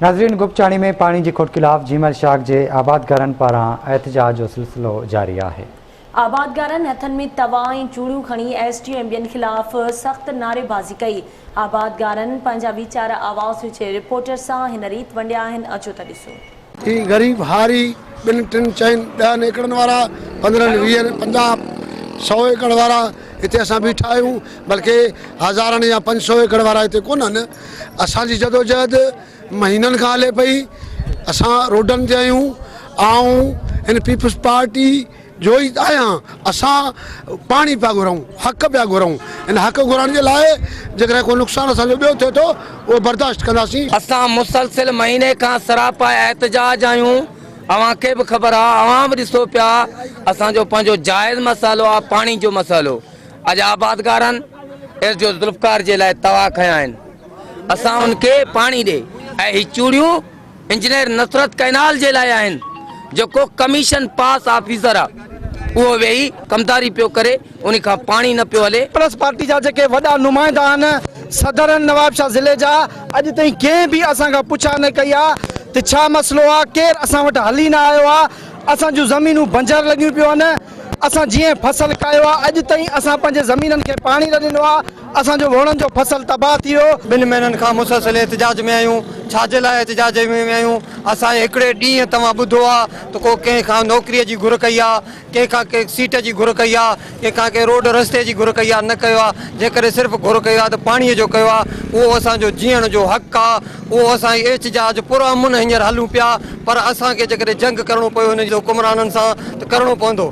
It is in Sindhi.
ناظرين گپچاڻي ۾ پاڻي جي کوٽ خلاف جيمل شاخ جي آبادگارن پاران احتجاج جو سلسلو جاري آهي. آبادگارن هٿن ۾ توا ۽ چوڙيون کڻي ايس ڊي او ۽ ٻين خلاف سخت نعريبازي ڪئي. آبادگارن پنهنجا ويچار آواز نيوز جي رپورٽر سان هن ريت ونڊيا آهن اچو ته ڏسون. هي غريب هاري ٻن ٽن چئن ڏهن ايڪڙن وارا پندرهن ويهن پنجاهه سئو ايڪڙ وارا هتي اسان بيٺا آهيون بلڪه هزارن يا 500 ايڪڙ وارا هتي ڪونهن اسان جي جدوجهد مهينن کان هلي پئي، اسان روڊن تي آهيون، آئون هن پيپلز پارٽي جو ئي آهيان، اسان پاڻي پيا گهرون، حق پيا گهرون، ان حق گهرڻ جي لاء جيڪڏهن ڪو نقصان اسان جو ٻيو ٿئي ٿو اهو برداشت ڪنداسين. اسان مسلسل مهيني کان سراپا احتجاج آهيون، اوهان کي به خبر آ، اوهان به ڏسو پيا، اسان جو پنهنجو جائز مسئلو آ پاڻي جو مسئلو، اڄ آبادگارن ايس ڊي او ذوالفقار جي لاء توا کنيا آهن اسان ان کي پاڻي ڏي ۽ هي چوڙيون انجنيئر نصرت ڪئنال جي لاء آهن جيڪو ڪميشن پاس آفيسر آ اهو ويهي ڪمداري پيو ڪري ان کان پاڻي نه پيو هلي. پيپلز پارٽي جا جيڪي وڏا نمائندا آهن صدرن نوابشاهه ضلعي جا اڄ تائين ڪنهن به اسان کان پڇا نه ڪئي آ ته ڇا مسئلو آ ڪير اسان وٽ هلي نه آيو آ اسان جون زمينون بنجر لڳيون پيون آهن اسان جيئن فصل ڪاهيو آهي اڄ تائين اسان پنهنجي زمينن کي پاڻي نه ڏنو آهي اسان جو ووڻن جو فصل تباهه ٿي ويو. ٻن مهينن کان مسلسل احتجاج ۾ آهيون ڇا جي لاء احتجاج ۾ آهيون اسان هڪڙي ڏينهن توهان ٻڌو آهي ته ڪو ڪنهن کان نوڪري جي گهر ڪئي آهي ڪنهن کان ڪنهن سيٽ جي گهر ڪئي آهي ڪنهن کان ڪنهن روڊ رستي جي گهر ڪئي آهي نه ڪيو آهي جيڪڏهن صرف گهر ڪيو آهي ته پاڻي جو ڪيو آهي اهو اسان جو جيئڻ جو حق آهي اهو اسان احتجاج پرامن هينئر هلون پيا پر اسان کي جيڪڏهن جنگ ڪرڻو پيو هن جي حڪمرانن سان ته ڪرڻو پوندو.